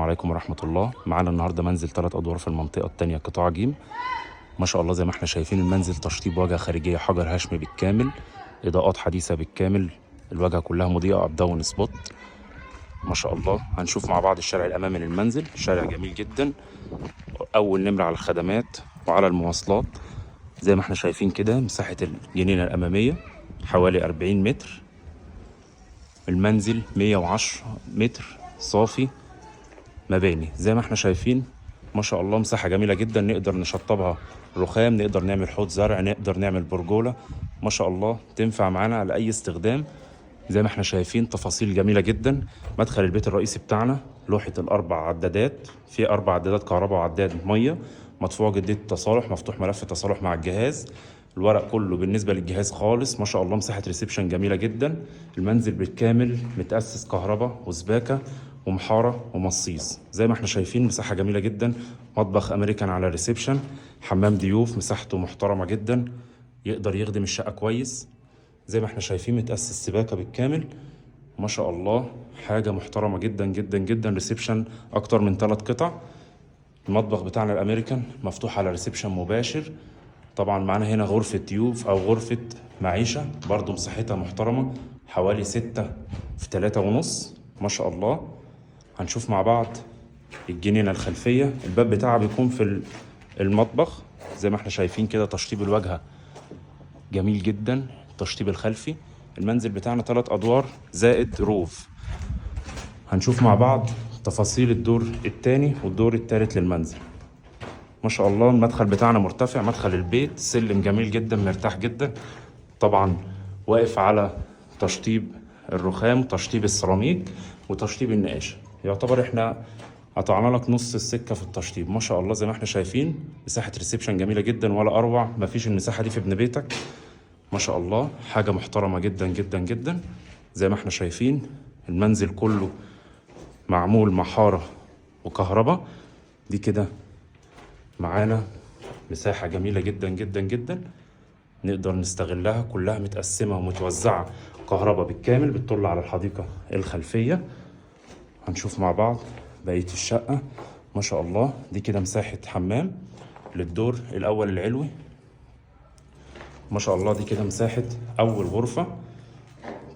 عليكم ورحمة الله. معانا النهاردة منزل 3 أدوار في المنطقة التانية قطاع جيم. ما شاء الله زي ما احنا شايفين المنزل تشطيب واجهة خارجية حجر هشمي بالكامل، إضاءات حديثة بالكامل، الواجهة كلها مضيئة up down spot. ما شاء الله هنشوف مع بعض الشارع الأمامي للمنزل، شارع جميل جدا، أول نمرة على الخدمات وعلى المواصلات. زي ما احنا شايفين كده مساحة الجنينة الأمامية حوالي 40 متر، المنزل 110 متر صافي مباني. زي ما احنا شايفين ما شاء الله مساحة جميلة جدا، نقدر نشطبها رخام، نقدر نعمل حوض زرع، نقدر نعمل برجولة. ما شاء الله تنفع معانا على أي استخدام. زي ما احنا شايفين تفاصيل جميلة جدا. مدخل البيت الرئيسي بتاعنا لوحة الأربع عدادات، في 4 عدادات كهرباء وعداد مية، مدفوع جديد التصالح، مفتوح ملف تصالح مع الجهاز، الورق كله بالنسبة للجهاز خالص. ما شاء الله مساحة reception جميلة جدا. المنزل بالكامل متأسس كهرباء وسباكة ومحارة ومصيص. زي ما احنا شايفين مساحة جميلة جدا، مطبخ امريكان على reception، حمام ضيوف مساحته محترمة جدا، يقدر يخدم الشقة كويس. زي ما احنا شايفين متأسس سباكة بالكامل، ما شاء الله حاجة محترمة جدا جدا جدا. reception أكتر من 3 قطع. المطبخ بتاعنا الأمريكان مفتوح على reception مباشر. طبعا معانا هنا غرفة ضيوف أو غرفة معيشة برضو مساحتها محترمة، حوالي 6 في 3.5. ما شاء الله هنشوف مع بعض الجنينة الخلفية. الباب بتاعها بيكون في المطبخ. زي ما احنا شايفين كده تشطيب الواجهة جميل جدا، التشطيب الخلفي. المنزل بتاعنا 3 أدوار زائد roof. هنشوف مع بعض تفاصيل الدور الثاني والدور الثالث للمنزل. ما شاء الله المدخل بتاعنا مرتفع، مدخل البيت سلم جميل جدا، مرتاح جدا. طبعا واقف على تشطيب الرخام، تشطيب السيراميك، وتشطيب النقاش. يعتبر احنا قطعنا لك نص السكة في التشطيب. ما شاء الله زي ما احنا شايفين مساحة reception جميلة جدا ولا اروع، مفيش المساحة دي في ابن بيتك. ما شاء الله حاجة محترمه جدا جدا جدا. زي ما احنا شايفين المنزل كله معمول محاره وكهرباء. دي كده معانا مساحة جميلة جدا جدا جدا نقدر نستغلها، كلها متقسمة ومتوزعة كهرباء بالكامل، بتطل على الحديقة الخلفية. هنشوف مع بعض بقية الشقة. ما شاء الله دي كده مساحة حمام للدور الأول العلوي. ما شاء الله دي كده مساحة أول غرفة،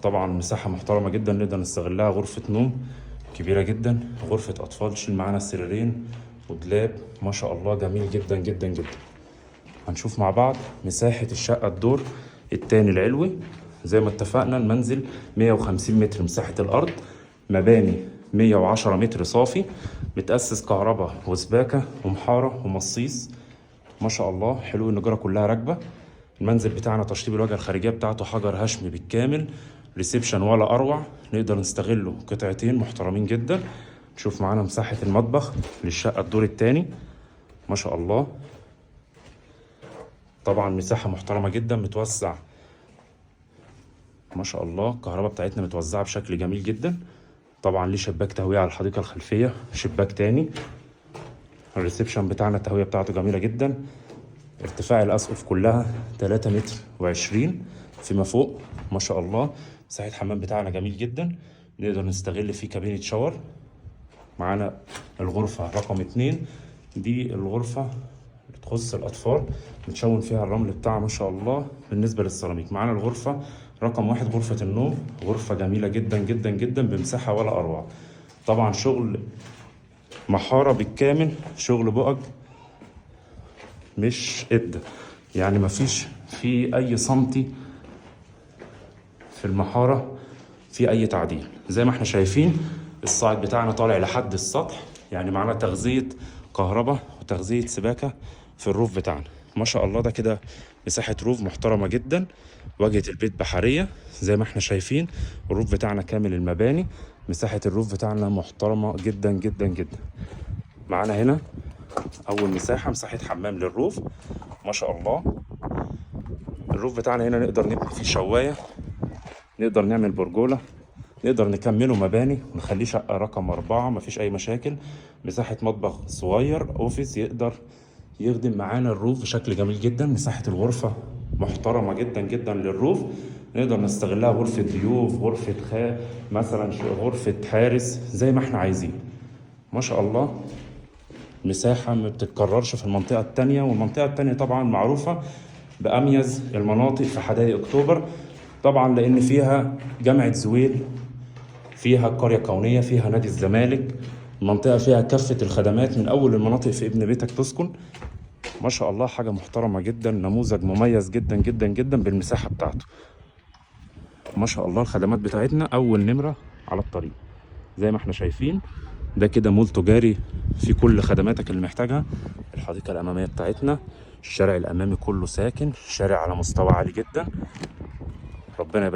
طبعا مساحة محترمة جدا نقدر نستغلها، غرفة نوم كبيرة جدا، غرفة أطفال تشيل معانا سريرين ودولاب. ما شاء الله جميل جدا جدا جدا. هنشوف مع بعض مساحة الشقة الدور التاني العلوي. زي ما اتفقنا المنزل 150 متر مساحة الأرض، مباني 110 متر صافي، متأسس كهرباء وسباكة ومحارة ومصيص. ما شاء الله حلو، النجارة كلها راكبة. المنزل بتاعنا تشطيب الواجهة الخارجية بتاعته حجر هشمي بالكامل، reception ولا أروع، نقدر نستغله قطعتين محترمين جدا. نشوف معانا مساحة المطبخ للشقة الدور التاني. ما شاء الله طبعا مساحة محترمة جدا، متوسع ما شاء الله. الكهرباء بتاعتنا متوزعة بشكل جميل جدا. طبعا ليه شباك تهوية على الحديقة الخلفية، شباك تاني. ال reception بتاعنا التهوية بتاعته جميلة جدا. ارتفاع الأسقف كلها 3 متر و20 فيما فوق. ما شاء الله مساحة الحمام بتاعنا جميل جدا، نقدر نستغل فيه كابينة shower. معانا الغرفة رقم 2، دي الغرفة اللي تخص الأطفال، متشون فيها الرمل بتاعها ما شاء الله. بالنسبة للسيراميك معانا الغرفة رقم 1 غرفة النوم، غرفة جميلة جدا جدا جدا بمساحة ولا أروع. طبعا شغل محارة بالكامل، شغل بؤج مش إدة، يعني مفيش في أي سنتي في المحارة في أي تعديل. زي ما احنا شايفين الصاعد بتاعنا طالع لحد السطح، يعني معانا تغذية كهرباء وتغذية سباكة في ال roof بتاعنا. ما شاء الله ده كده مساحة roof محترمة جدا. واجهة البيت بحرية زي ما احنا شايفين. ال roof بتاعنا كامل المباني، مساحة ال roof بتاعنا محترمة جدا جدا جدا. معانا هنا أول مساحة، مساحة حمام لل roof. ما شاء الله ال roof بتاعنا هنا نقدر نبني فيه شواية، نقدر نعمل برجولة، نقدر نكمله مباني ونخليه شقة رقم 4، مفيش أي مشاكل. مساحة مطبخ صغير office يقدر يخدم معانا ال roof بشكل جميل جدا. مساحة الغرفة محترمة جدا جدا لل roof، نقدر نستغلها غرفة ضيوف، غرفة مثلا غرفة حارس، زي ما احنا عايزين. ما شاء الله مساحة ما بتتكررش في المنطقة التانية. والمنطقة التانية طبعا معروفة بأميز المناطق في حدائق أكتوبر، طبعا لأن فيها جامعة زويل، فيها القرية الكونية، فيها نادي الزمالك. المنطقة فيها كافة الخدمات، من أول المناطق في ابن بيتك تسكن. ما شاء الله حاجة محترمة جدا، نموذج مميز جدا جدا جدا بالمساحة بتاعته. ما شاء الله الخدمات بتاعتنا أول نمرة على الطريق زي ما احنا شايفين. ده كده مول تجاري في كل خدماتك اللي محتاجها. الحديقة الأمامية بتاعتنا، الشارع الأمامي كله ساكن، شارع على مستوى عالي جدا. ربنا يبارك.